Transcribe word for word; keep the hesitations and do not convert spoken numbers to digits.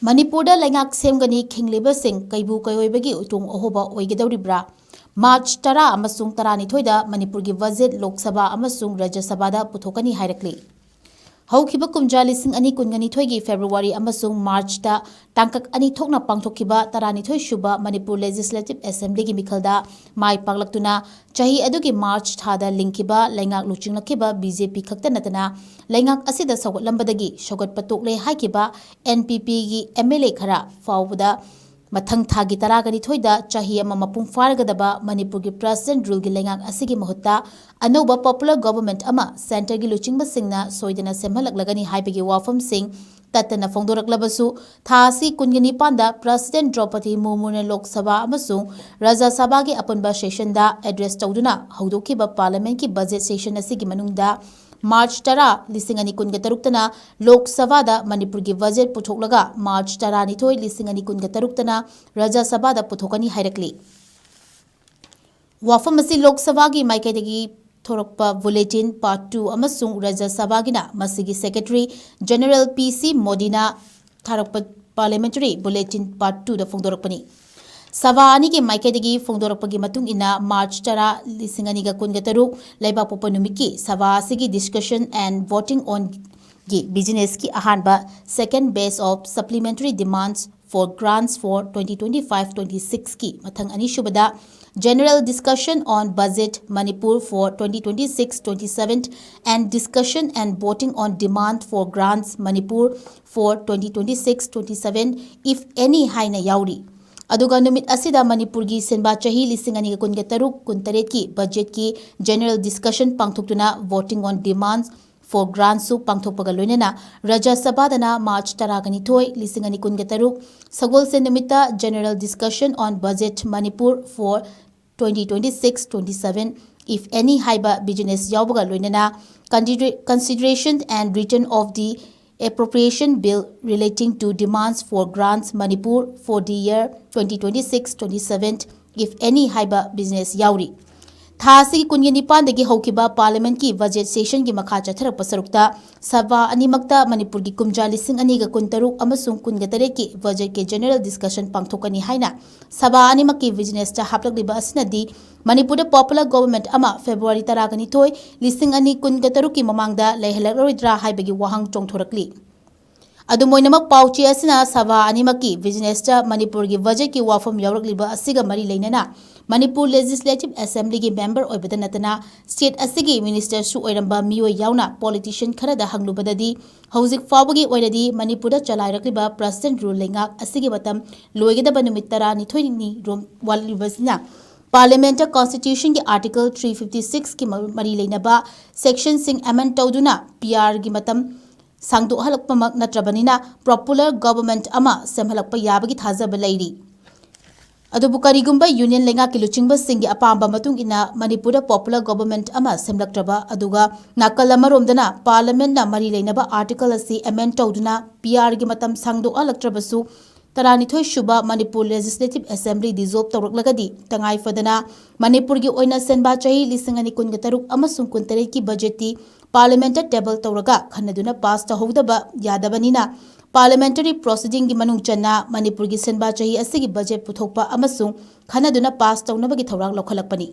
ꯃꯅꯤꯄꯨꯔꯗ ꯂꯩꯉꯥꯛ ꯁꯦꯝꯒꯅꯤ ꯈꯤꯡꯂꯤꯕꯁꯤꯡ ꯀꯩꯕꯨ ꯀꯩꯑꯣꯏꯕꯒꯤ ꯎꯇꯣꯡ ꯑꯍꯣꯕ ꯑꯣꯏꯒꯗꯧꯔꯤꯕ꯭ꯔꯥ? ꯃꯥꯔꯆ ꯇꯔꯥ ꯑꯃꯁꯨꯡ ꯇꯔꯥꯅꯤꯊꯣꯏꯗ ꯃꯅꯤꯄꯨꯔꯒꯤ ꯕꯖꯦꯠ ꯂꯣꯛ ꯁꯚꯥ ꯑꯃꯁꯨꯡ ꯔꯥꯖ꯭ꯌ ꯁꯚꯥꯗ ꯄꯨꯊꯣꯛꯀꯅꯤ ꯍꯥꯏꯔꯛꯂꯤ꯫ ꯍꯧꯈꯤꯕ ꯀꯨꯝꯖꯥ ꯂꯤꯁꯤꯡ ꯑꯅꯤ ꯀꯨꯟꯒ ꯅꯤꯊꯣꯏꯒꯤ ꯐꯦꯕ꯭ꯔꯨꯋꯥꯔꯤ ꯑꯃꯁꯨꯡ ꯃꯥꯔꯆꯇ ꯇꯥꯡꯀꯛ ꯑꯅꯤ ꯊꯣꯛꯅ ꯄꯥꯡꯊꯣꯛꯈꯤꯕ ꯇꯔꯥꯅꯤꯊꯣꯏ ꯁꯨꯕ ꯃꯅꯤꯄꯨꯔ ꯂꯦꯖꯤꯁꯂꯦꯇꯤꯚ ꯑꯦꯁꯦꯝꯕ꯭ꯂꯤꯒꯤ ꯃꯤꯈꯜꯗ ꯃꯥꯏ ꯄꯥꯛꯂꯛꯇꯨꯅ ꯆꯍꯤ ꯑꯗꯨꯒꯤ ꯃꯥꯔꯆ ꯊꯥꯗ ꯂꯤꯡꯈꯤꯕ ꯂꯩꯉꯥꯛ ꯂꯨꯆꯤꯡꯂꯛꯈꯤꯕ ꯕꯤ ꯖꯦ ꯄꯤ ꯈꯛꯇ ꯅꯠꯇꯅ ꯂꯩꯉꯥꯛ ꯑꯁꯤꯗ ꯁꯧꯒꯠꯂꯝꯕꯗꯒꯤ ꯁꯧꯒꯠꯄ ꯇꯣꯛꯂꯦ ꯍꯥꯏꯈꯤꯕ ꯑꯦꯟ ꯄꯤ ꯄꯤꯒꯤ ꯑꯦꯝ ꯑꯦꯜ ꯑꯦ ꯈꯔ ꯐꯥꯎꯕꯗ ꯃꯊꯪ ꯊꯥꯒꯤ ꯇꯔꯥꯒ ꯅꯤꯊꯣꯏꯗ ꯆꯍꯤ ꯑꯃ ꯃꯄꯨꯡ ꯐꯥꯔꯒꯗꯕ ꯃꯅꯤꯄꯨꯔꯒꯤ ꯄ꯭ꯔꯁꯤꯗꯦꯟꯠ ꯔꯨꯜꯒꯤ ꯂꯩꯉꯥꯛ ꯑꯁꯤꯒꯤ ꯃꯍꯨꯠꯇ ꯑꯅꯧꯕ ꯄꯣꯄꯨꯂꯔ ꯒꯣꯚꯔꯟꯃꯦꯟꯠ ꯑꯃ ꯁꯦꯟꯇꯔꯒꯤ ꯂꯨꯆꯤꯡꯕꯁꯤꯡꯅ ꯁꯣꯏꯗꯅ ꯁꯦꯝꯍꯜꯂꯛꯂꯒꯅꯤ ꯍꯥꯏꯕꯒꯤ ꯋꯥꯐꯝꯁꯤꯡ ꯇꯠꯇꯅ ꯐꯣꯡꯗꯣꯔꯛꯂꯕꯁꯨ, ꯊꯥ ꯑꯁꯤ ꯀꯨꯟꯒ ꯅꯤꯄꯥꯟꯗ ꯄ꯭ꯔꯁꯤꯗꯦꯟꯠ ꯗ꯭ꯔꯧꯄꯗꯤ ꯃꯨꯔꯃꯨꯅ ꯂꯣꯛ ꯁꯚꯥ ꯑꯃꯁꯨꯡ ꯔꯥꯖ꯭ꯌ ꯁꯚꯥꯒꯤ ꯑꯄꯨꯟꯕ ꯁꯦꯁꯟꯗ ꯑꯦꯗ꯭ꯔꯦꯁ ꯇꯧꯗꯨꯅ ꯍꯧꯗꯣꯛꯈꯤꯕ ꯄꯥꯔꯂꯤꯌꯥꯃꯦꯟꯠꯀꯤ ꯕꯖꯦꯠ ꯁꯦꯁꯟ ꯑꯁꯤꯒꯤ ꯃꯅꯨꯡꯗ ꯃꯥꯔꯆ ꯇꯔꯥ, ꯂꯤꯁꯤꯡ ꯑꯅꯤ ꯀꯨꯟꯒ ꯇꯔꯨꯛꯇꯅ ꯂꯣꯛ ꯁꯚꯥꯗ ꯃꯅꯤꯄꯨꯔꯒꯤ ꯕꯖꯦꯠ ꯄꯨꯊꯣꯛꯂꯒ ꯃꯥꯔꯆ ꯇꯔꯥꯅꯤꯊꯣꯏ, ꯂꯤꯁꯤꯡ ꯑꯅꯤ ꯀꯨꯟꯒ ꯇꯔꯨꯛꯇꯅ ꯔꯥꯖ꯭ꯌ ꯁꯚꯥꯗ ꯄꯨꯊꯣꯛꯀꯅꯤ ꯍꯥꯏꯔꯛꯂꯤ꯫ ꯋꯥꯐꯝ ꯑꯁꯤ ꯂꯣꯛ ꯁꯚꯥꯒꯤ ꯃꯥꯏꯀꯩꯗꯒꯤ ꯊꯣꯔꯛꯄ ꯕꯨꯂꯦꯇꯤꯟ ꯄꯥꯔꯠ ꯇꯨ ꯑꯃꯁꯨꯡ ꯔꯥꯖ꯭ꯌ ꯁꯚꯥꯒꯤꯅ ꯃꯁꯤꯒꯤ ꯁꯦꯀ꯭ꯔꯦꯇꯔꯤ ꯖꯦꯅꯔꯦꯜ ꯄꯤ ꯁꯤ ꯃꯣꯗꯤꯅ ꯊꯥꯔꯛꯄ ꯄꯥꯔꯂꯤꯌꯥꯃꯦꯟꯇꯔꯤ ꯕꯨꯂꯦꯇꯤꯟ ꯄꯥꯔꯠ ꯇꯨꯗ ꯐꯣꯡꯗꯣꯔꯛꯄꯅꯤ꯫ ꯁꯚꯥ ꯑꯅꯤꯒꯤ ꯃꯥꯏꯀꯩꯗꯒꯤ ꯐꯣꯡꯗꯣꯔꯛꯄꯒꯤ ꯃꯇꯨꯡ ꯏꯟꯅ, ꯃꯥꯔꯆ ꯇꯔꯥ, ꯂꯤꯁꯤꯡ ꯑꯅꯤꯒ ꯀꯨꯟꯒ ꯇꯔꯨꯛ ꯂꯩꯕꯥꯛꯄꯣꯛꯄ ꯅꯨꯃꯤꯠꯀꯤ ꯁꯚꯥ ꯑꯁꯤꯒꯤ ꯗꯤꯁꯀꯁꯟ ꯑꯦꯟ ꯚꯣꯇꯤꯡ ꯑꯣꯟꯒꯤ ꯕꯤꯖꯤꯅꯦꯁꯀꯤ ꯑꯍꯥꯟꯕ, second batch of supplementary demands for grants for twenty twenty-five twenty-six ꯀꯤ ꯃꯊꯪ ꯑꯅꯤꯁꯨꯕꯗ, General Discussion on Budget Manipur for twenty twenty-six twenty-seven and Discussion and Voting on Demand for Grants Manipur for twenty twenty-six twenty-seven, if any, ꯍꯥꯏꯅ ꯌꯥꯎꯔꯤ꯫ ꯑꯗꯨꯒ ꯅꯨꯃꯤꯠ ꯑꯁꯤꯗ ꯃꯅꯤꯄꯨꯔꯒꯤ ꯁꯦꯟꯕꯥ ꯆꯍꯤ ꯂꯤꯁꯤꯡ ꯑꯅꯤꯒ ꯀꯨꯟꯒ ꯇꯔꯨꯛ ꯀꯨꯟꯇꯔꯦꯠꯀꯤ ꯕꯖꯦꯠꯀꯤ ꯖꯦꯅꯔꯦꯜ ꯗꯤꯁꯀꯁꯟ ꯄꯥꯡꯊꯣꯛꯇꯨꯅ Voting on Demands for Grants ꯁꯨ ꯄꯥꯡꯊꯣꯛꯄꯒ ꯂꯣꯏꯅꯅ, ꯔꯥꯖ꯭ꯌ ꯁꯚꯥꯗꯅ ꯃꯥꯔꯆ ꯇꯔꯥꯒ ꯅꯤꯊꯣꯏ, ꯂꯤꯁꯤꯡ ꯑꯅꯤ ꯀꯨꯟꯒ ꯇꯔꯨꯛ ꯁꯒꯣꯜꯁꯦꯟ ꯅꯨꯃꯤꯠꯇ General Discussion on Budget Manipur for twenty twenty-six twenty-seven, if any, ꯍꯥꯏꯕ ꯕꯤꯖꯤꯅꯦꯁ ꯌꯥꯎꯕꯒ ꯂꯣꯏꯅꯅ Consider-, Consideration and Return of the Appropriation Bill relating to demands for grants Manipur for the year twenty twenty-six twenty-seven, if any, ꯍꯥꯏꯕ business ꯌꯥꯎꯔꯤ꯫ ꯊꯥ ꯑꯁꯤꯒꯤ ꯀꯨꯟꯒ ꯅꯤꯄꯥꯟꯗꯒꯤ ꯍꯧꯈꯤꯕ Parliamentꯀꯤ budget sessionꯒꯤ ꯃꯈꯥ ꯆꯠꯊꯔꯛꯄ ꯁꯔꯨꯛꯇ ꯁꯚꯥ ꯑꯅꯤꯃꯛꯇ ꯃꯅꯤꯄꯨꯔꯒꯤ ꯀꯨꯝꯖꯥ ꯂꯤꯁꯤꯡ ꯑꯅꯤꯒ ꯀꯨꯟꯇꯔꯨꯛ ꯑꯃꯁꯨꯡ ꯀꯨꯟꯒ ꯇꯔꯦꯠꯀꯤ budgetꯀꯤ general discussion ꯄꯥꯡꯊꯣꯛꯀꯅꯤ ꯍꯥꯏꯅ ꯁꯚꯥ ꯑꯅꯤꯃꯛꯀꯤ businessꯇ ꯍꯥꯞꯂꯛꯂꯤꯕ ꯑꯁꯤꯅꯗꯤ ꯃꯅꯤꯄꯨꯔꯗ popular government ꯑꯃ February ꯇꯔꯥꯒ ꯅꯤꯊꯣꯏ, ꯂꯤꯁꯤꯡ ꯑꯅꯤ ꯀꯨꯟꯒ ꯇꯔꯨꯛꯀꯤ ꯃꯃꯥꯡꯗ ꯂꯩꯍꯜꯂꯛꯂꯔꯣꯏꯗ꯭ꯔꯥ ꯍꯥꯏꯕꯒꯤ ꯋꯥꯍꯪ ꯆꯣꯡꯊꯣꯔꯛꯂꯤ꯫ ꯑꯗꯨꯝ ꯑꯣꯏꯅꯃꯛ, ꯄꯥꯎꯆꯦ ꯑꯁꯤꯅ ꯁꯚꯥ ꯑꯅꯤꯃꯛꯀꯤ businessꯇ ꯃꯅꯤꯄꯨꯔꯒꯤ budgetꯀꯤ ꯋꯥꯐꯝ ꯌꯥꯎꯔꯛꯂꯤꯕ ꯑꯁꯤꯒ ꯃꯔꯤ ꯂꯩꯅꯅ ꯃꯅꯤꯄꯨꯔ Legislative Assemblyꯒꯤ member ꯑꯣꯏꯕꯗ ꯅꯠꯇꯅ state ꯑꯁꯤꯒꯤ ministerꯁꯨ ꯑꯣꯏꯔꯝꯕ ꯃꯤꯑꯣꯏ ꯌꯥꯎꯅ politician ꯈꯔꯗ ꯍꯪꯂꯨꯕꯗꯗꯤ ꯍꯧꯖꯤꯛ ꯐꯥꯎꯕꯒꯤ ꯑꯣꯏꯅꯗꯤ ꯃꯅꯤꯄꯨꯔꯗ ꯆꯂꯥꯏꯔꯛꯂꯤꯕ President rule ꯂꯩꯉꯥꯛ ꯑꯁꯤꯒꯤ ꯃꯇꯝ ꯂꯣꯏꯒꯗꯕ ꯅꯨꯃꯤꯠ ꯇꯔꯥꯅꯤꯊꯣꯏꯅꯤ ꯔꯣꯝ ꯋꯥꯠꯂꯤꯕꯁꯤꯅ Parliamentꯇ Constitutionꯒꯤ Article three fifty sixꯀꯤ ꯃ-, ꯃꯔꯤ ꯂꯩꯅꯕ sectionꯁꯤꯡ amend ꯇꯧꯗꯨꯅ PRꯒꯤ ꯃꯇꯝ ꯁꯥꯡꯗꯣꯛꯍꯜꯂꯛꯄꯃꯛ ꯅꯠꯇ꯭ꯔꯕꯅꯤꯅ popular government ꯑꯃ ꯁꯦꯝꯍꯜꯂꯛꯄ ꯌꯥꯕꯒꯤ ꯊꯥꯖꯕ ꯂꯩꯔꯤ꯫ ꯑꯗꯨꯕꯨ ꯀꯔꯤꯒꯨꯝꯕ union ꯂꯩꯉꯥꯛꯀꯤ ꯂꯨꯆꯤꯡꯕꯁꯤꯡꯒꯤ ꯑꯄꯥꯝꯕ ꯃꯇꯨꯡ ꯏꯟꯅ ꯃꯅꯤꯄꯨꯔꯗ popular government ꯑꯃ ꯁꯦꯝꯂꯛꯇ꯭ꯔꯕ, ꯑꯗꯨꯒ ꯅꯥꯀꯜ ꯑꯃꯔꯣꯝꯗꯅ Parliamentꯅ ꯃꯔꯤ ꯂꯩꯅꯕ article ꯑꯁꯤ amend ꯇꯧꯗꯨꯅ PRꯒꯤ ꯃꯇꯝ ꯁꯥꯡꯗꯣꯛꯍꯜꯂꯛꯇ꯭ꯔꯕꯁꯨ, ꯇꯔꯥꯅꯤꯊꯣꯏ ꯁꯨꯕ ꯃꯅꯤꯄꯨꯔ Legislative Assembly dissolve ꯇꯧꯔꯛꯂꯒꯗꯤ ꯇꯉꯥꯏ ꯐꯗꯅ ꯃꯅꯤꯄꯨꯔꯒꯤ ꯑꯣꯏꯅ ꯁꯦꯟꯕꯥ ꯆꯍꯤ ꯂꯤꯁꯤꯡ ꯑꯅꯤ ꯀꯨꯟꯒ ꯇꯔꯨꯛ ꯑꯃꯁꯨꯡ ꯀꯨꯟꯇꯔꯦꯠꯀꯤ budgetꯇꯤ Parliamentꯇ table ꯇꯧꯔꯒ ꯈꯟꯅꯗꯨꯅ pass ꯇꯧꯍꯧꯗꯕ ꯌꯥꯗꯕꯅꯤꯅ, parliamentary proceedingꯒꯤ ꯃꯅꯨꯡ ꯆꯟꯅ ꯃꯅꯤꯄꯨꯔꯒꯤ ꯁꯦꯟꯕꯥ ꯆꯍꯤ ꯑꯁꯤꯒꯤ budget ꯄꯨꯊꯣꯛꯄ ꯑꯃꯁꯨꯡ ꯈꯟꯅꯗꯨꯅ pass ꯇꯧꯅꯕꯒꯤ ꯊꯧꯔꯥꯡ ꯂꯧꯈꯠꯂꯛꯄꯅꯤ꯫